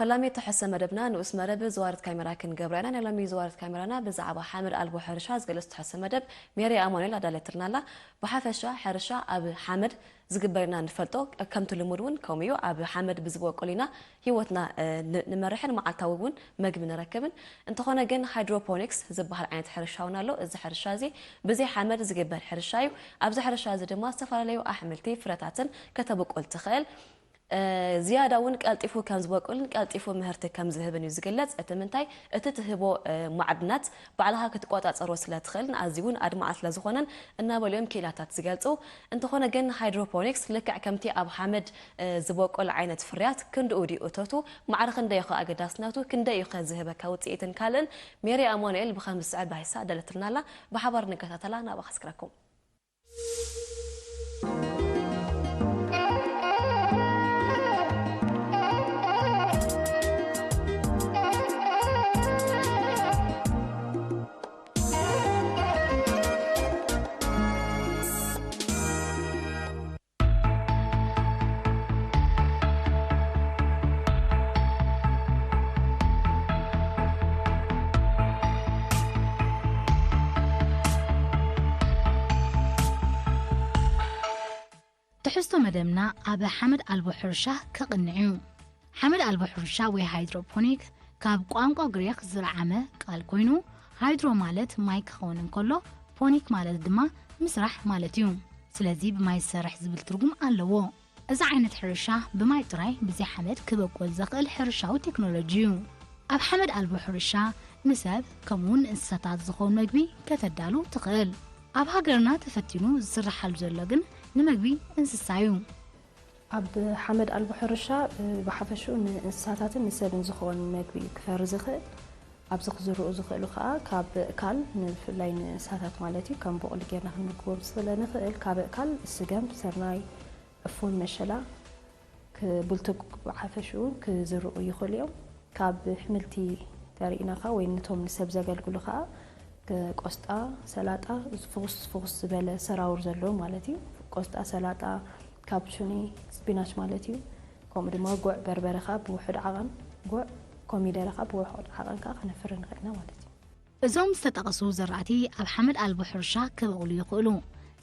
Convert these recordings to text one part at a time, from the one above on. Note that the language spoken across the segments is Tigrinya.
ፈላሚ ትሕሰ መደብና ንኡስ መደብ ዝዋርት ካሜራ ክንገብራ ኢና። ናይ ሎሚ ዝዋርት ካሜራና ብዛዕባ ሓመድ ኣልቦ ሕርሻ ዝገልጽ ትሕሰ መደብ ሜሪ ኣማኑኤል ኣዳለትልና ኣላ። ብሓፈሻ ሕርሻ ኣብ ሓመድ ዝግበር ኢና ንፈልጦ። ከምቲ ልሙድ እውን ከምኡ እዩ። ኣብ ሓመድ ብዝበቁል ኢና ህይወትና፣ እ፣ ን-፣ ንመርሕን መዓልታዊ እውን መግቢ ንረክብን። እንተኾነ ግን ሃይድሮፖኒክስ ዝበሃል ዓይነት ሕርሻ እውን ኣሎ። እዚ ሕርሻ እዚ ብዘይ ሓመድ ዝግበር ሕርሻ እዩ። ኣብዚ ሕርሻ እዚ ድማ ዝተፈላለዩ ኣሕምልቲ፣ ፍረታትን ከተብቁል ትኽእል። እ፣ ዝያዳ እውን ቀልጢፉ ከም ዝበቁልን ቀልጢፉ ምህርቲ ከም ዝህብን እዩ ዝግለጽ። እቲ ምንታይ? እቲ ትህቦ፣ እ፣ ማዕድናት ባዕልኻ ክትቆጻጸሮ ስለ ትኽእልን ኣዝዩ እውን ኣድማዒ ስለ ዝኾነን እናበሉ እዮም ክኢላታት ዝገልጹ። እንተኾነ ግን ሃይድሮፖኒክስ ልክዕ ከምቲ ኣብ ሓመድ፣ እ፣ ዝበቁል ዓይነት ፍርያት ክንድኡ ድዩ እቶቱ? ማዕረ ክንደይ እዩ ኸ ኣገዳስነቱ? ክንደይ እዩ ኸ ዝህበካ ውጽኢትን ካልእን? ሜሪ ኣማኑኤል ብኸም ዝስዕብ ባሂሳ ኣዳለትልና ኣላ። ብሓባር ንከታተላ፣ ናብኣ ከስክረኩም። ትሕዝቶ መደብና ኣብ ሓመድ ኣልቦ ሕርሻ ከቕንዕ እዩ። ሓመድ ኣልቦ ሕርሻ ወይ ሃይድሮፖኒክ ካብ ቋንቋ ግሪኽ ዝረዓመ ቃል ኮይኑ፣ ሃይድሮ ማለት ማይ ክኸውን እንከሎ፣ ፖኒክ ማለት ድማ ምስራሕ ማለት እዩ። ስለዚ ብማይ ዝሰርሕ ዝብል ትርጉም ኣለዎ። እዚ ዓይነት ሕርሻ ብማይ ጥራይ ብዘይ ሓመድ ክበቁል ዘኽእል ሕርሻዊ ቴክኖሎጂ እዩ። ኣብ ሓመድ ኣልቦ ሕርሻ ንሰብ ከምኡውን ንእንስሳታት ዝኸውን መግቢ ከተዳሉ ትኽእል። ኣብ ሃገርና ተፈቲኑ ዝስርሓሉ ዘሎ ግን ንመግቢ እንስሳ እዩ። ኣብ ሓመድ ኣልቦ ሕርሻ፣ እ፣ ብሓፈሽኡ ንእንስሳታትን ንሰብን ዝኸውን መግቢ እዩ ክፈሪ ዝኽእል። ኣብዚ ክዝርኡ ዝኽእሉ ከኣ ካብ እካል፣ ንብፍላይ ንእንስሳታት ማለት እዩ፣ ከም ቡቕሊ ጌርና ክንምግቦም ስለ ንኽእል፣ ካብ እካል ስገም፣ ስርናይ፣ ዕፉን፣ መሸላ፣ ክ-፣ ቡልቱግ ብሓፈሽኡ ክዝርኡ ይኽእሉ እዮም። ካብ ኣሕምልቲ ተሪእና ከኣ ወይ ነቶም ንሰብ ዘገልግሉ ከኣ ክ-፣ ቆስጣ፣ ሰላጣ፣ ፍኹስ ፍኹስ ዝበለ ሰራውር ዘለዎ ማለት እዩ። ቆስጣ፣ ሰላጣ፣ ካፕቹኒ፣ ስፒናች ማለት እዩ። ከምኡ ድማ ጉዕ በርበረ ከኣ ብውሑድ ዓቐን፣ ጉዕ ኮሚደረ ከኣ ብውሑድ ዓቐን ከኣ ከነፍሪ ንኽእል ኢና ማለት እዩ። እዞም ዝተጠቐሱ ዘራእቲ ኣብ ሓመድ ኣልቦ ሕርሻ ክበቑሉ ይኽእሉ።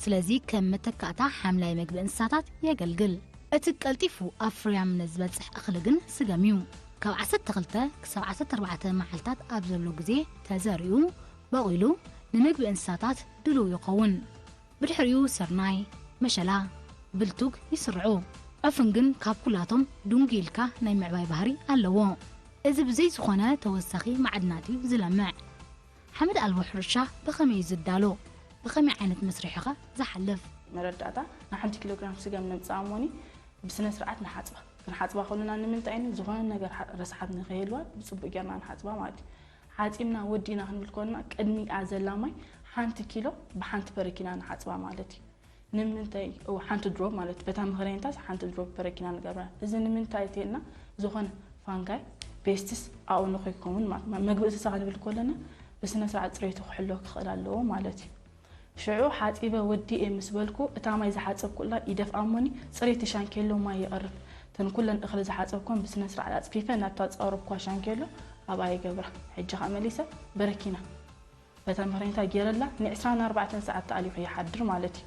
ስለዚ ከም መተካእታ ሓምላይ መግቢ እንስሳታት የገልግል። እቲ ቀልጢፉ ኣብ ፍርያምነት ዝበጽሕ እኽሊ ግን ስገም እዩ። ካብ ዓሰርተ ክልተ ክሳብ ዓሰርተ ኣርባዕተ መዓልታት ኣብ ዘሎ ግዜ ተዘሪኡ፣ በቑሉ፣ ንምግቢ እንስሳታት ድሉው ይኸውን። ብድሕሪኡ ስርናይ፣ መሸላ፣ ብልቱግ ይስርዑ። ዕፉን ግን ካብ ኩላቶም ድንጉይ ኢልካ ናይ ምዕባይ ባህሪ ኣለዎ። እዚ ብዘይ ዝኾነ ተወሳኺ ማዕድናት እዩ ዝለምዕ። ሓመድ ኣልቦ ሕርሻ ብኸመይ እዩ ዝዳሎ? ብኸመይ ዓይነት መስርሕ እዩ ኸ ዝሓልፍ? መረዳእታ፣ ንሓንቲ ኪሎ ግራም ስገም ነምጽኣ እሞኒ ብስነ ስርዓት ንሓጽባ። ክንሓጽባ ከለና ንምንታይ እዩ? ዝኾነ ነገር ሓ-፣ ረስሓት ንኸይህልዋ ብጽቡቕ ጌርና ንሓጽባ ማለት እዩ። ሓጺብና ወዲእና ክንብል ከለና ቅድሚኣ ዘላ ማይ ሓንቲ ኪሎ ብሓንቲ በረኪና ንሓጽባ ማለት እዩ። ንምንታይ? እው፣ ሓንቲ ድሮፕ ማለት በታ መኽረኒታስ ሓንቲ ድሮፕ በረኪና ንገብራ። እዚ ንምንታይ ተልና ዝኾነ ፋንጋይ፣ ፔስትስ ኣብኡ ንኸይከውን ማለት ነው። መግቢ እንስሳ ክንብል ከለና ብስነ ስርዓት ጽሬቱ ክሕሎ ክኽእል ኣለዎ ማለት እዩ። ሽዑ ሓጺበ ወዲኤ ምስ በልኩ፣ እታ ማይ ዝሓጸብኩላ ይደፍኣ እሞኒ፣ ጽሬቲ ሻንኬሎ ማይ ይቐርብ። እተን ኩለን እኽሊ ዝሓጸብኩን ብስነ ስርዓት ኣጽፊፈ፣ ናብታ ዝቐረብኩዋ ሻንኬሎ ኣብኣ ይገብራ። ሕጂ ኸኣ መሊሰ በረኪና። በታ መኽረኒታ ገይረላ፣ ንዕስራን ኣርባዕተን ሰዓት ተኣሊኹ ይሓድር ማለት እዩ።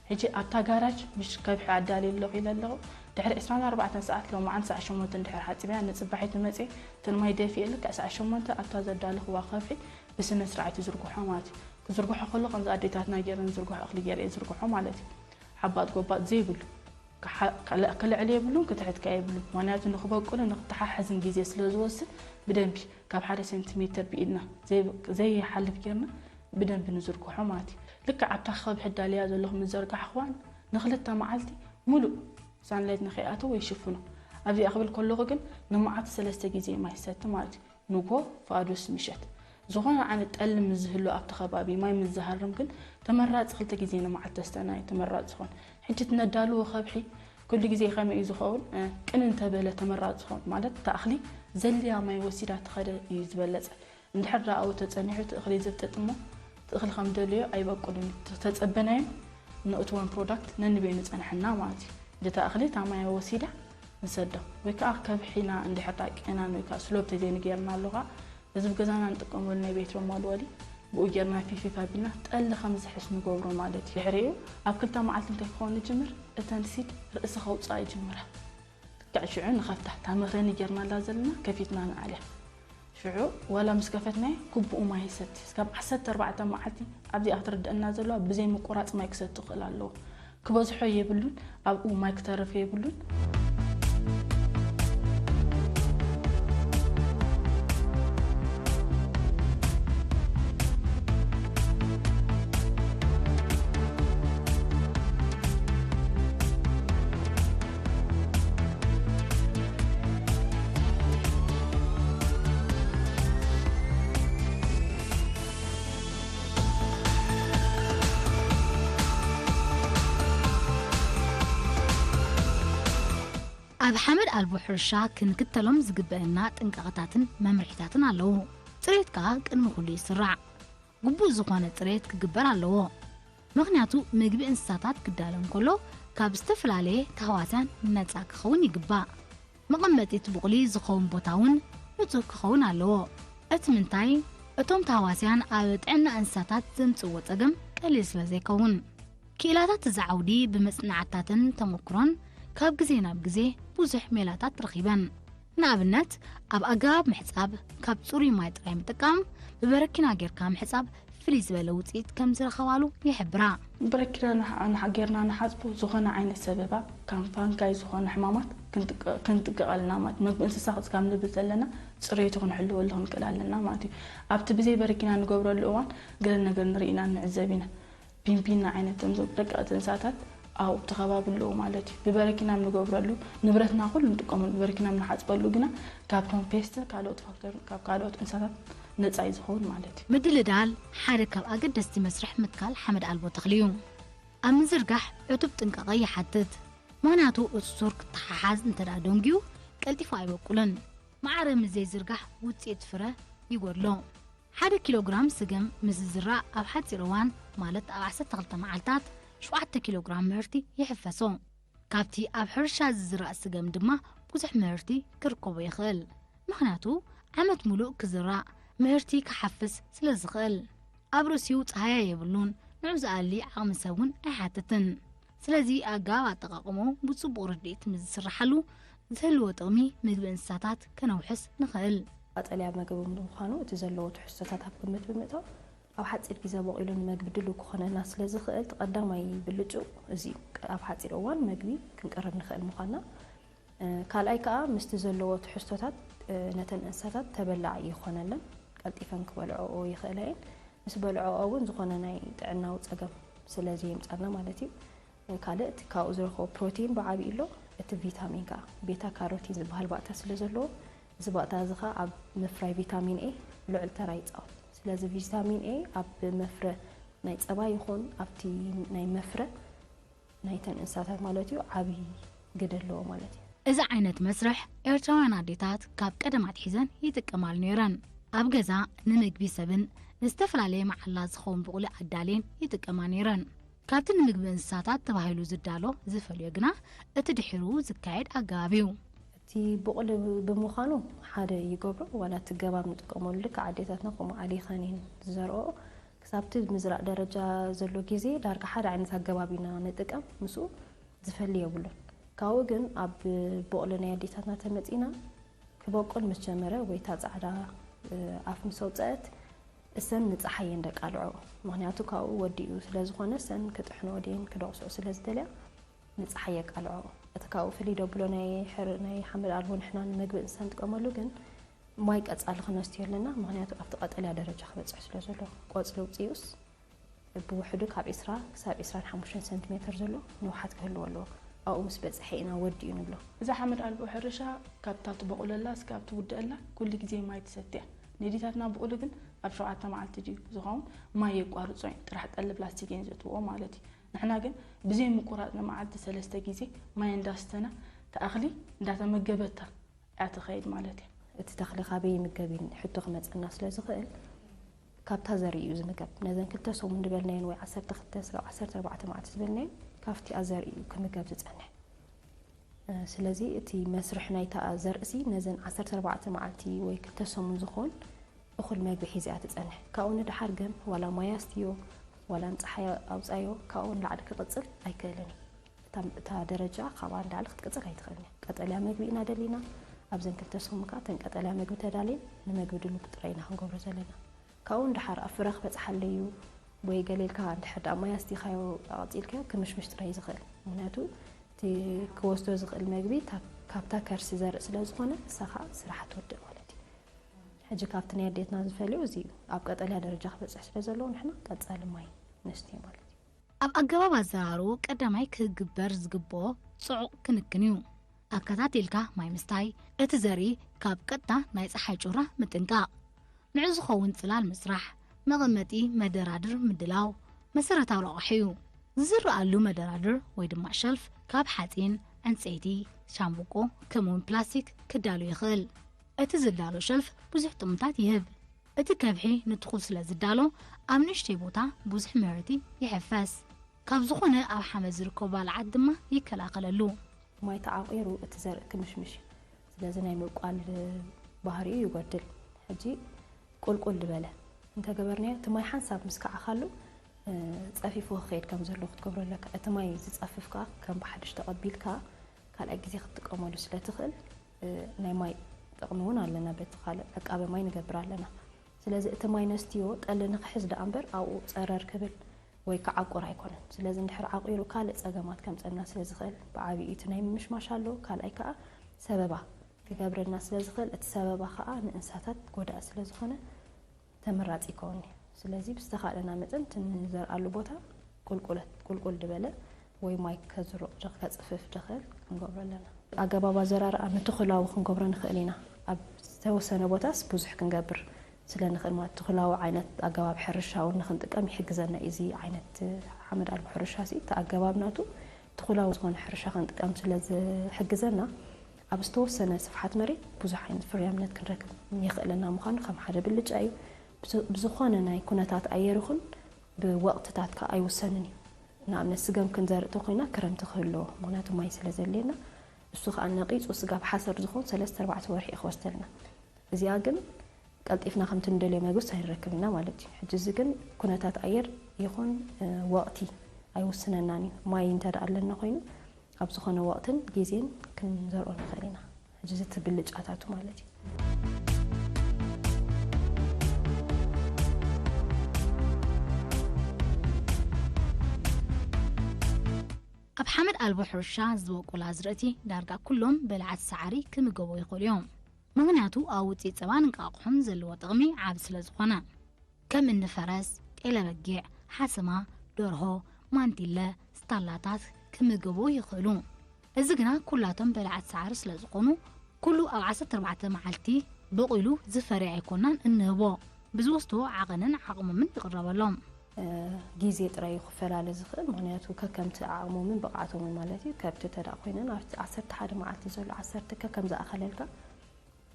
ሕጂ ኣብታ ጋራጅ ምሽ ከብሒ ኣዳልየ ኣለኹ ኢለ ኣለኹ። ድሕሪ ዕስራን ኣርባዕተን ሰዓት፣ ሎማዓንቲ ሰዓት ሸሞንተ እንድሕር ሓጺበያ፣ ንጽባሒቱ መጽየ፣ እተን ማይ ደፊኤ፣ ልክዕ ሰዓት ሸሞንተ ኣብታ ዘዳለኽዋ ከብሒ ብስነ ስርዓት ይዝርግሖ ማለት እዩ። ክዝርግሖ ከሎ ከምዚ ኣዴታትና ገይረን ዝዝርግሖ እኽሊ ገይረ እየ ዝዝርግሖ ማለት እዩ። ሓባጥ ጎባጥ ዘይብሉ፣ ክሓ-፣ ክለ-፣ ክልዕል የብሉን፣ ክትሕት ከኣ የብሉን። ምኽንያቱ ንኽበቁልን ንኽተሓሕዝን ግዜ ስለ ዝወስድ ብደንቢ ካብ ሓደ ሴንቲሜተር ብኢድና ዘይ-፣ ዘይሓልፍ ጌርና ብደንቢ ንዝርግሖ ማለት እዩ። ልክዕ ኣብታ ከብሒ ኣዳልያ ዘለኹ ምስ ዘርጋሕኽዋን ንኽልተ መዓልቲ ሙሉእ ሳንላይት ንኸይኣትዎ ይሽፍኖ። ኣብዚኣ ክብል ከለኹ ግን ንመዓልቲ ሰለስተ ግዜ ማይ ይሰቲ ማለት እዩ። ንግሆ፣ ፋዱስ፣ ምሸት። ዝኾነ ዓይነት ጠሊ ምስ ዝህሉ ኣብቲ ከባቢ ማይ ምስ ዝሃርም ግን ተመራጺ ክልተ ግዜ ንመዓልቲ ተስተና እዩ ተመራጺ ዝኾን። ሕጂ እቲ ነዳልዎ ከብሒ ኩሉ ግዜ ከመይ እዩ ዝኸውን? እ፣ ቅን እንተበለ ተመራጺ ዝኾን፣ ማለት እታ እኽሊ ዘድልያ ማይ ወሲዳ ተኸደ እዩ ዝበለጸ። እንድሕር ደኣ ኣብኡ ተጸኒሑ እቲ እኽሊ ዝብጥጥ እሞ እቲ እኽሊ ከም ደልዮ ኣይበቁልን እዩ። ተጸበናዮ ንእትወን ፕሮዳክት ነንበይኑ ጸንሐና ማለት እዩ። እታ እኽሊ እታ ማይ ወሲዳ ንሰዶ ወይ ከዓ ከብሒና እንድሕር ጣቂዕናን ወይ ከዓ ስሎብ ተዘይንጌርና ኣለኻ እዚ ብገዛና ንጥቀመሉ ናይ ቤት ሮም ወልወሊ ብኡ ጌርና ፊፊፍ ኣቢልና ጠሊ ከም ዝሕሽ ንገብሮ ማለት እዩ። ድሕሪኡ ኣብ ክልተ መዓልቲ እንታይ ክኸውን ይጅምር? እተን ሲድ ርእሲ ከውፅኣ ይጅምራ። ልክዕ ሽዑ ንኸፍታ። እታ መኽረኒ ጌርናላ ዘለና ከፊትና ንዓልያ። ሽዑ ዋላ ምስ ከፈትናዮ ግቡኡ ማይ ይሰቲ። እስካብ ዓሰርተ ኣርባዕተ መዓልቲ ኣብዚኣ ክትርድአና ዘለዋ ብዘይ ምቁራፅ ማይ ክሰቲ ክኽእል ኣለዎ። ክበዝሖ የብሉን፣ ኣብኡ ማይ ክተርፍ የብሉን። ኣብ ሓመድ ኣልቦ ሕርሻ ክንክተሎም ዝግበአና ጥንቃቐታትን መምርሒታትን ኣለዉ። ጽሬት ከኣ ቅድሚ ኩሉ ይስራዕ። ግቡእ ዝኾነ ጽሬት ክግበር ኣለዎ። ምኽንያቱ ምግቢ እንስሳታት ክዳሎ እንከሎ ካብ ዝተፈላለየ ተህዋስያን ነጻ ክኸውን ይግባእ። መቐመጢ እቲ ቡቕሊ ዝኸውን ቦታ እውን ንጹህ ክኸውን ኣለዎ። እቲ ምንታይ እቶም ተህዋስያን ኣብ ጥዕና እንስሳታት ዘምጽእዎ ጸገም ቀሊል ስለ ዘይከውን። ክኢላታት እዚ ዓውዲ ብመጽናዕትታትን ተመክሮን ካብ ግዜ ናብ ግዜ ብዙሕ ሜላታት ረኺበን። ንኣብነት ኣብ ኣገባብ ምሕጻብ ካብ ጽሩይ ማይ ጥራይ ምጥቃም ብበረኪና ጌርካ ምሕጻብ ፍልይ ዝበለ ውጽኢት ከም ዝረኸባሉ ይሕብራ። በረኪና ንሓ- ንሓ- ጌርና ንሓጽቦ ዝኾነ ዓይነት ሰበባ ካብ ፋንጋይ ዝኾነ ሕማማት ክንጥቀ- ክንጥቀቕ ኣለና ማለት መግቢ እንስሳ ክጽ- ካብ ንብል ዘለና ጽሬቱ ክንሕልወሉ ክንክእል ኣለና ማለት እዩ። ኣብቲ ብዘይ በረኪና ንገብረሉ እዋን ገለ ነገር ንርኢ ኢና ንዕዘብ ኢና። ቢንቢና ዓይነት እዞም ደቀቕቲ እንስሳታት ኣብኡ ኣብቲ ከባቢ ኣለዉ ማለት እዩ። ብበረኪና ንገብረሉ ንብረትና ኩሉ ንጥቀመሉ ብበረኪና ንሓፅበሉ ግና ካብቶም ፔስትን ካልኦት ፋክተር ካብ ካልኦት እንስሳታት ነፃ እዩ ዝኸውን ማለት እዩ። ምድልዳል ሓደ ካብ ኣገደስቲ መስርሕ ምትካል ሓመድ ኣልቦ ተኽሊ እዩ። ኣብ ምዝርጋሕ ዕቱብ ጥንቃቐ ይሓትት። ምኽንያቱ እቲ ሱር ክተሓሓዝ እንተ ደኣ ደንጉዩ ቀልጢፉ ኣይበቁልን። ማዕረ ምስ ዘይዝርጋሕ ውፅኢት ፍረ ይጎድሎ። ሓደ ኪሎ ግራም ስገም ምስ ዝዝራእ ኣብ ሓፂር እዋን ማለት ኣብ ዓሰርተ ክልተ መዓልታት ሸውዓተ ኪሎ ግራም ምህርቲ ይሕፈሶ። ካብቲ ኣብ ሕርሻ ዝዝራእ ስገም ድማ ብዙሕ ምህርቲ ክርከቦ ይኽእል። ምኽንያቱ ዓመት ሙሉእ ክዝራእ ምህርቲ ክሓፍስ ስለ ዝኽእል። ኣብ ርእሲኡ ፃህያ የብሉን፣ ንዑ ዝኣሊ ዓቕሚ ሰብ እውን ኣይሓትትን። ስለዚ ኣገባብ ኣጠቓቕምኡ ብፅቡቕ ርድኢት ምስ ዝስርሓሉ ዝህልዎ ጥቕሚ ምግቢ እንስሳታት ከነውሕስ ንኽእል። ቀጠልያ መግቢ ብምዃኑ እቲ ዘለዎ ትሕዝቶታት ኣብ ግምት ብምእታው ኣብ ሓፂር ግዜ በቒሉ ንመግቢ ድሉው ክኾነና ስለ ዝኽእል እቲ ቀዳማይ ብልጭኡ እዚ እዩ። ኣብ ሓፂር እዋን መግቢ ክንቀርብ ንኽእል ምዃንና ካልኣይ ከኣ ምስቲ ዘለዎ ትሕዝቶታት ነተን እንስሳታት ተበላዒ ይኾነለን፣ ቀልጢፈን ክበልዐኦ ይኽእላ እየን። ምስ በልዐኦ እውን ዝኾነ ናይ ጥዕናዊ ጸገም ስለ ዘየምጻልና ማለት እዩ። ካልእ እቲ ካብኡ ዝረኽቦ ፕሮቲን ብዓብዩ ኣሎ፣ እቲ ቪታሚን ከኣ ቤታ ካሮቲን ዝበሃል ባእታ ስለ ዘለዎ እዚ ባእታ እዚ ከኣ ኣብ ምፍራይ ቪታሚን ኤ ልዑል ተራ ይጻወት። ስለዚ ቪታሚን ኤ ኣብ መፍረ ናይ ጸባ ይኹን ኣብቲ ናይ መፍረ ናይተን እንስሳታት ማለት እዩ ዓብዪ ግደ ኣለዎ ማለት እዩ። እዚ ዓይነት መስርሕ ኤርትራውያን ኣዴታት ካብ ቀደም ኣትሒዘን ይጥቀማሉ ነይረን። ኣብ ገዛ ንምግቢ ሰብን ንዝተፈላለየ መዓላ ዝኸውን ብቑሊ ኣዳልየን ይጥቀማ ነይረን። ካብቲ ንምግቢ እንስሳታት ተባሂሉ ዝዳሎ ዝፈልዮ ግና እቲ ድሒሩ ዝካየድ ኣገባብ እዩ። እቲ ብቑሊ ብምዃኑ ሓደ ይገብሮ ዋላ እቲ ገባብ ንጥቀመሉ ልክዕ ኣዴታትና ከምኡ ኣሊኸን እየን ዝዘርኦ ክሳብቲ ምዝራእ ደረጃ ዘሎ ግዜ ዳርጋ ሓደ ዓይነት ኣገባብ ኢና ንጥቀም ምስኡ ዝፈሊ የብሉን ካብኡ ግን ኣብ ቦቕሊ ናይ ኣዴታትና ተመጺና ክበቁል ምስ ጀመረ ወይ እታ ጻዕዳ ኣፍ ምስ ኣውጸአት እሰን ንጸሓይ እየን ደቃልዐኦ ምኽንያቱ ካብኡ ወዲኡ ስለ ዝኾነ እሰን ክጥሕንኦ ድየን ክደቑስኦ ስለ ዝደልያ ንጸሓይ የቃልዐኦ እቲ ካብኡ ፍልይ ደብሎ ናይ ሓመድ ኣልቦ ንሕና ንመግቢ እንስሳ ንጥቀመሉ ግን ማይ ቀጻሊ ክነስትዮ ኣለና ምኽንያቱ ኣብቲ ቀጠልያ ደረጃ ክበጽሕ ስለ ዘሎ ቆጽሊ ውጽኡስ ብውሕዱ ካብ ዒስራ ክሳብ ዒስራን ሓሙሽተን ሰንቲሜተር ዘሎ ንውሓት ክህልዎ ኣለዎ ኣብኡ ምስ በጽሐ ኢና ወዲኡ ንብሎ። እዛ ሓመድ ኣልቦ ሕርሻ ካብታ ትበቑለላ እስካብ ትውድአላ ኩሉ ግዜ ማይ ትሰቲ እያ። ነዲታትና ብቑሉ ግን ኣብ ሸውዓተ መዓልቲ ድዩ ዝኸውን ማይ የቋርጾ እየን ጥራሕ ጠሊ ፕላስቲክ እየን ዘእትውኦ ማለት እዩ። ንሕና ግን ብዘይ ምቁራጽ ንመዓልቲ ሰለስተ ግዜ ማይ እንዳስተና እታ እኽሊ እንዳተመገበታ እያ ትኸይድ ማለት እያ። እቲ ተኽሊ ካበይ ይምገብ ኢል ሕቶ ክመጸና ስለ ዝኽእል ካብታ ዘርኢ እዩ ዝምገብ። ነዘን ክልተ ሰሙን ዝበልናየን ወይ ዓሰርተ ክልተ ስጋብ ዓሰርተ ኣርባዕተ መዓልቲ ዝበልናየን ካብቲኣ ዘርኢ እዩ ክምገብ ዝጸንሕ። ስለዚ እቲ መስርሕ ናይታ ዘርእሲ ነዘን ዓሰርተ ኣርባዕተ መዓልቲ ወይ ክልተ ሰሙን ዝኾን እኹል መግቢ ሒዚኣ ትጸንሕ። ካብኡ ንደሓር ግን ዋላ ማይ ኣስትዮ፣ ዋላ ንጸሓይ ኣውጻዮ፣ ካብኡ ንላዕሊ ክቕጽል ኣይክእልን እዩ። እታ ደረጃ ካብኣ ንላዕሊ ክትቅጽል ኣይትኽእልን እያ። ቀጠልያ መግቢ ኢና ደሊና። ኣብዘን ክልተ ሰሙን ከኣ እተን ቀጠልያ መግቢ ተዳልየን ንመግቢ ድሉው ጥራይ ኢና ክንገብሮ ዘለና። ካብኡ ንደሓር ኣብ ፍረ ክበጽሓለዩ ወይ ገለ ኢልካ እንድሕር ደኣ ማይ ኣስቲኻዮ ኣቐጺልካዮ ክምሽምሽ ጥራይ ዝኽእል። ምኽንያቱ እቲ ክወስዶ ዝኽእል መግቢ ካብታ ከርሲ ዘርኢ ስለ ዝኾነ ንሳ ኸኣ ስራሓ ትወድእ ማለት እዩ። ሕጂ ካብቲ ናይ ኣዴትና ዝፈልዮ እዚ እዩ። ኣብ ቀጠልያ ደረጃ ክበጽሕ ስለ ዘለዎ ንሕና ቀጻሊ ማይ ነስትዮ ማለት እዩ። ኣብ ኣገባብ ኣዘራርኡ ቀዳማይ ክግበር ዝግብኦ ጽዑቕ ክንክን እዩ። ኣከታቲልካ ማይ ምስታይ፣ እቲ ዘርኢ ካብ ቀጥታ ናይ ጸሓይ ጩራ ምጥንቃቕ፣ ንዑ ዝኸውን ጽላል ምስራሕ፣ መቐመጢ መደራድር ምድላው መሰረታዊ ረቑሒ እዩ። ዝዝረኣሉ መደራድር ወይ ድማ ሸልፍ ካብ ሓጺን፣ ዕንጸይቲ፣ ሻምብቆ ከምኡውን ፕላስቲክ ክዳሉ ይኽእል። እቲ ዝዳሎ ሸልፍ ብዙሕ ጥቕምታት ይህብ። እቲ ከብሒ ንትኹል ስለ ዝዳሎ ኣብ ንእሽተይ ቦታ ብዙሕ ምህርቲ ይሕፈስ። ካብ ዝኾነ ኣብ ሓመድ ዝርከቡ ባልዓት ድማ ይከላኸለሉ። ማይ ተዓቒሩ እቲ ዘርኢ ክምሽምሽ እዩ። ስለዚ ናይ ምብቋል ባህሪኡ ይጎድል። ሕጂ ቁልቁል ዝበለ እንተገበርናዮ እቲ ማይ ሓንሳብ ምስ ከዓኻሉ ጸፊፉ ክኸይድ ከም ዘሎ ክትገብሮ ኣለካ። እቲ ማይ ዝጸፍፍ ከኣ ከም ብሓድሽ ተቐቢልካ ካልኣይ ግዜ ክትጥቀመሉ ስለ ትኽእል ናይ ማይ ጥቕሚ እውን ኣለና። በቲ ካልእ ዕቃበ ማይ ንገብር ኣለና። ስለዚ እቲ ማይ ነስትዮ ጠሊ ንኽሕዝ ደኣ እምበር ኣብኡ ጸረር ክብል ወይ ክዓቁር ኣይኮነን። ስለዚ እንድሕር ዓቂሩ ካልእ ጸገማት ከምጸና ስለ ዝኽእል ብዓቢኡ እቲ ናይ ምምሽማሽ ኣሎ። ካልኣይ ከኣ ሰበባ ክገብረልና ስለ ዝኽእል እቲ ሰበባ ከኣ ንእንስሳታት ጎዳኢ ስለ ዝኾነ ተመራጺ ይከውን እዩ። ስለዚ ብዝተኻእለና መጠን እቲ ንዘርኣሉ ቦታ ቁልቁለት ቁልቁል ዝበለ ወይ ማይ ከዝሩቕ ከጽፍፍ ዝኽእል ክንገብሮ ኣለና። ኣገባብ ኣዘራርኣ ንትኹላዊ ክንገብሮ ንኽእል ኢና። ኣብ ዝተወሰነ ቦታስ ብዙሕ ክንገብር ስለ ንኽእል ማለት ትኹላዊ ዓይነት ኣገባብ ሕርሻ እውን ንኽንጥቀም ይሕግዘና እዩ። እዚ ዓይነት ሓመድ ኣልቦ ሕርሻ ሲ እቲ ኣገባብ ናቱ ትኹላዊ ዝኾነ ሕርሻ ክንጥቀም ስለ ዝሕግዘና ኣብ ዝተወሰነ ስፍሓት መሬት ብዙሕ ዓይነት ፍርያምነት ክንረክብ የኽእለና ምዃኑ ከም ሓደ ብልጫ እዩ። ብዝኾነ ናይ ኩነታት ኣየር ይኹን ብወቕትታት ከኣ ኣይውሰንን እዩ። ንኣብነት ስገም ክንዘርእ ተኾይና ክረምቲ ክህልዎ፣ ምኽንያቱ ማይ ስለ ዘድልየና፣ እሱ ከኣ ነቒጹ ስጋብ ሓሰር ዝኾን ሰለስተ ኣርባዕተ ወርሒ እዩ ክወስደልና። እዚኣ ግን ቀልጢፍና ከምቲ ንደልዮ መግብስ ኣይንረክብና ማለት እዩ። ሕጂ እዚ ግን ኩነታት ኣየር ይኹን ወቕቲ ኣይውስነናን እዩ። ማይ እንተ ደኣ ኣለና ኮይኑ ኣብ ዝኾነ ወቕትን ግዜን ክንዘርኦ ንኽእል ኢና። ሕጂ እዚ እቲ ብልጫታቱ ማለት እዩ። ኣብ ሓመድ ኣልቦ ሕርሻ ዝበቁል ኣዝርእቲ ዳርጋ ኩሎም በላዕቲ ሳዕሪ ክምገቡ ይኽእሉ እዮም። ምኽንያቱ ኣብ ውፅኢት ፀባን እንቃቑሖን ዘለዎ ጥቕሚ ዓቢ ስለ ዝኾነ። ከም እኒ ፈረስ፣ ጤለ በጊዕ፣ ሓሰማ፣ ደርሆ፣ ማንቲለ፣ ስታላታት ክምገቡ ይኽእሉ። እዚ ግና ኩላቶም በላዕቲ ሳዕሪ ስለ ዝኾኑ ኩሉ ኣብ ዓሰርተ ኣርባዕተ መዓልቲ በቑሉ ዝፈሪ ኣይኮናን እንህቦ። ብዝወስድዎ ዓቐንን ዓቕሞምን ይቕረበሎም። ግዜ ጥራይ እዩ ክፈላለ ዝኽእል፣ ምኽንያቱ ከከምቲ ዓቕሞምን ብቕዓቶምን ማለት እዩ። ከብቲ እንተ ደኣ ኮይነን ኣብቲ ዓሰርተ ሓደ መዓልቲ ዘሎ ዓሰርተ ከከም ዝኣኸለልካ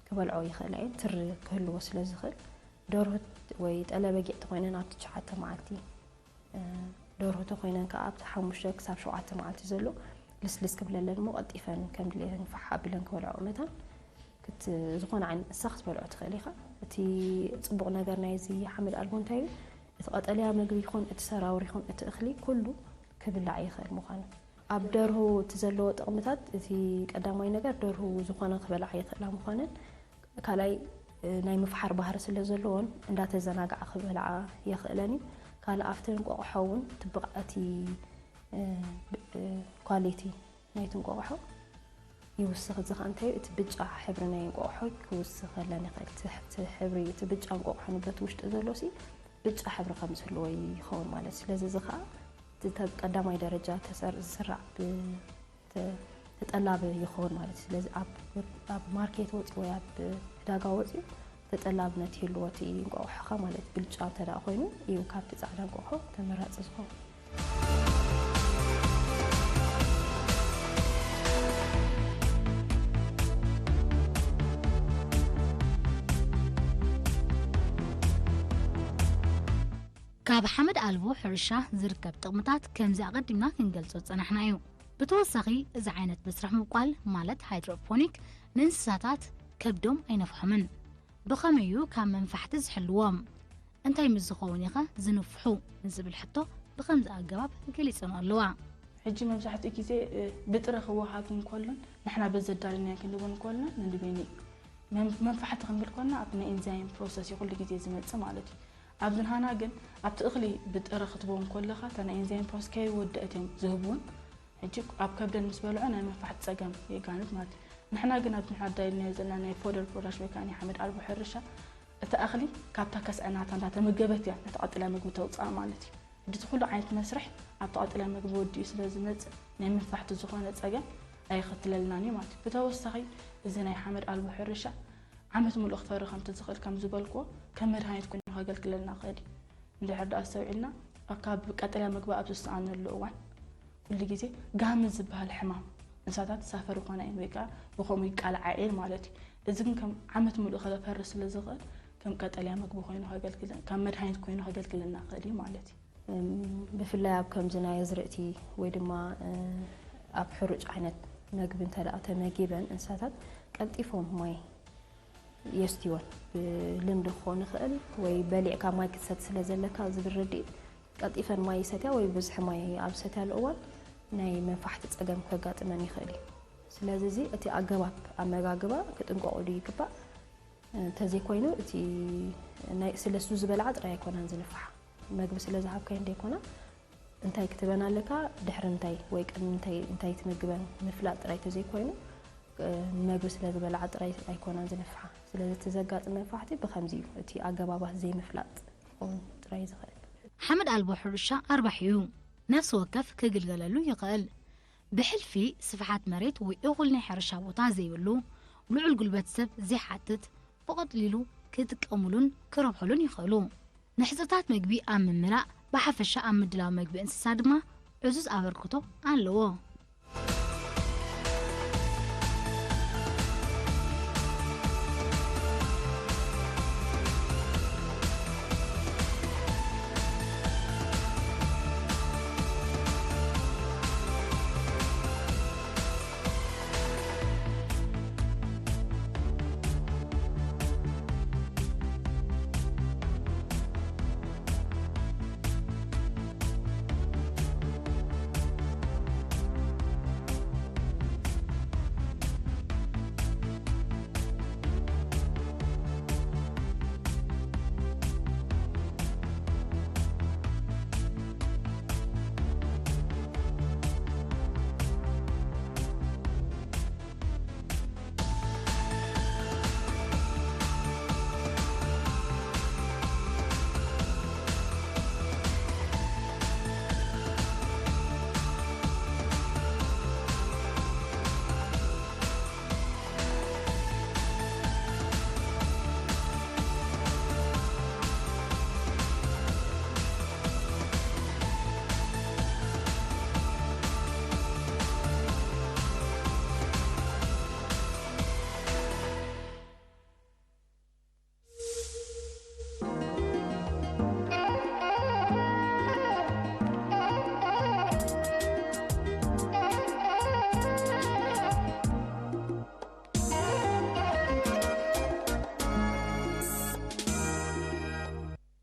ክበልዖ ይኽእላ እየን፣ ትሪ ክህልዎ ስለ ዝኽእል። ደርሆ ወይ ጠለ በጊዕ ተኾይነን ኣብ ትሽዓተ መዓልቲ፣ ደርሆ ተኾይነን ከኣ ኣብቲ ሓሙሽተ ክሳብ ሸውዓተ መዓልቲ ዘሎ ልስልስ ክብለለን እሞ ቀልጢፈን ከም ድሌተን ፋሕ ኣቢለን ክበልዖ መታን ክት-፣ ዝኾነ ዓይነት እንስሳ ክትበልዖ ትኽእል ኢኻ። እቲ ጽቡቕ ነገር ናይዚ ሓመድ ኣልቦ እንታይ እዩ? እቲ ቀጠልያ መግቢ ይኹን፣ እቲ ሰራውር ይኹን፣ እቲ እኽሊ ኩሉ ክብላዕ ይኽእል ምዃኑ። ኣብ ደርሁ እቲ ዘለዎ ጥቕምታት፣ እቲ ቀዳማይ ነገር ደርሁ ዝኾነ ክበልዓ ይኽእላ ምዃነን፣ ካልኣይ፣ እ፣ ናይ ምፍሓር ባህሪ ስለ ዘለዎን እንዳተዘናግዓ ክበልዓ የኽእለን እዩ። ካልእ ኣብቲ እንቋቑሖ እውን እቲ ብቕዓት፣ እ፣ ብ-፣ እ፣ ኳሊቲ ናይቲ እንቋቑሖ ይውስኽ። እዚ ኸኣ እንታይ እዩ? እቲ ብጫ ሕብሪ ናይ እንቋቑሖ ክውስኸለን ይኽእል። እቲ ሕ-፣ እቲ ሕብሪ፣ እቲ ብጫ እንቋቑሖ ንብረት ውሽጢ ዘሎ ሲ ብጫ ሕብሪ ከም ዝህልዎ ይኸውን ማለት እዩ። ስለዚ እዚ ኸኣ እቲ ተ-፣ ቀዳማይ ደረጃ ተሰር-፣ ዝስራዕ ብ-፣ ተ-፣ ተጠላቢ ይኸውን ማለት እዩ። ስለዚ ኣብ፣ ኣብ ማርኬት ወፂኡ ወይ ኣብ ዕዳጋ ወፂኡ ተጠላብነት ይህልዎ እቲ እንቋቑሖኻ ማለት እዩ። ብልጫ እንተ ደኣ ኮይኑ እዩ ካብቲ ጻዕዳ እንቋቑሖ ተመራጺ ዝኸውን። ካብ ሓመድ ኣልቦ ሕርሻ ዝርከብ ጥቕምታት ከምዚ ኣቐዲምና ክንገልጾ ዝጸናሕና እዩ። ብተወሳኺ፣ እዚ ዓይነት መስርሕ ምብቋል ማለት ሃይድሮፖኒክ ንእንስሳታት ከብዶም ኣይነፍሖምን። ብኸመይ እዩ ካብ መንፋሕቲ ዝሕልዎም? እንታይ ምስ ዝኸውን ኢኸ ዝንፍሑ? ንዝብል ሕቶ ብኸምዚ ኣገባብ ገሊጸን ኣለዋ። ሕጂ መብዛሕትኡ ግዜ ብጥረ ክወሃብ እንከሎን ንሕና በዘዳለናዮ ክንህቦ እንከሎና ንንበይኑ መንፋሕቲ ክንብል ከለና ኣብቲ ናይ ኤንዛይም ፕሮሰስ እዩ ኩሉ ግዜ ዝመጽእ ማለት እዩ። ኣብዚ ንሃና ግን ኣብቲ እኽሊ ብጥረ ክትቦ እንከለኻ እታ ናይ ኤንዛይም ፕሮሰስ ከይወደአት እዮም ዝህብውን። ሕጂ ኣብ ከብደን ምስ በልዖ ናይ መንፋሕቲ ጸገም የጋንት ማለት እዩ። ንሕና ግን ኣብዚ ንሕና ኣዳሊናዮ ዘለና ናይ ፎደር ፕሮዳክሽን ወይ ከዓ ናይ ሓመድ ኣልቦ ሕርሻ እታ እኽሊ ካብታ ከስዐ ናታ እንዳተመገበት እያ ነቲ ቀጥላ ምግቢ ተውፅኣ ማለት እዩ። ሕጂ እቲ ኩሉ ዓይነት መስርሕ ኣብቲ ቀጥላ ምግቢ ወዲኡ ስለ ዝመፅእ ናይ መንፋሕቲ ዝኾነ ፀገም ኣየኸትለልናን እዩ ማለት እዩ። ብተወሳኺ እዚ ናይ ሓመድ ኣልቦ ሕርሻ ዓመት ሙሉእ ክፈሪ ከምቲ ዝኽእል ከም ዝበልክዎ ከም መድሃኒት ኮይኑ ከገልግለልና ይኽእል እዩ። እንድሕር ደኣ ኣስተውዒልና ካብ ቀጠልያ ምግቢ ኣብ ዝሰኣነሉ እዋን ኩሉ ግዜ ጋሚ ዝበሃል ሕማም እንስሳታት ሳፈር ይኾና እየን ወይ ከዓ ብኸምኡ ይቃልዓ እየን ማለት እዩ። እዚ ግን ከም ዓመት ሙሉእ ከፈሪ ስለ ዝኽእል ከም ቀጠልያ ምግቢ ኮይኑ ከገልግለ ከም መድሃኒት ኮይኑ ከገልግለና ይኽእል እዩ ማለት እዩ። ብፍላይ ኣብ ከምዚ ናይ ኣዝርእቲ ወይ ድማ ኣብ ሕሩጭ ዓይነት መግቢ እንተ ደኣ ተመጊበን እንስሳታት ቀልጢፎም ማይ የስትይወን። ብልምዲ ክኾን ይኽእል ወይ በሊዕካ ማይ ክትሰቲ ስለ ዘለካ ዝብል ርድኢት ቀልጢፈን ማይ ይሰትያ ወይ ብዝሒ ማይ ኣብ ዝሰትያሉ እዋን ናይ መንፋሕቲ ጸገም ከጋጥመን ይኽእል እዩ። ስለዚ እዚ እቲ ኣገባብ ኣመጋግባ ክጥንቀቑሉ ይግባእ። እንተዘይኮይኑ እቲ ናይ ስለሱ ዝበልዓ ጥራይ ኣይኮናን ዝንፍሓ። መግቢ ስለ ዝሃብካየን ደይኮና እንታይ ክትበን ኣለካ ድሕሪ እንታይ ወይ ቅድሚ እንታይ እንታይ ትምግበን ምፍላጥ ጥራይ ተዘይኮይኑ መግቢ ስለ ዝበልዓ ጥራይ ኣይኮናን ዝንፍሓ። ስለዚ እቲ ዘጋጥም መንፋሕቲ ብኸምዚ እዩ። እቲ ኣገባባት ዘይምፍላጥ ክኸውን ጥራይ እዩ ዝኽእል። ሓመድ ኣልቦ ሕርሻ ኣርባሒ እዩ። ነፍሲ ወከፍ ክግልገለሉ ይኽእል። ብሕልፊ ስፍሓት መሬት ወይ እኹል ናይ ሕርሻ ቦታ ዘይብሉ፣ ልዑል ጉልበት ሰብ ዘይሓትት፣ ብቐሊሉ ክጥቀሙሉን ክረብሕሉን ይኽእሉ። ንሕጽርታት መግቢ ኣብ ምምላእ፣ ብሓፈሻ ኣብ ምድላው መግቢ እንስሳ ድማ ዕዙዝ ኣበርክቶ ኣለዎ።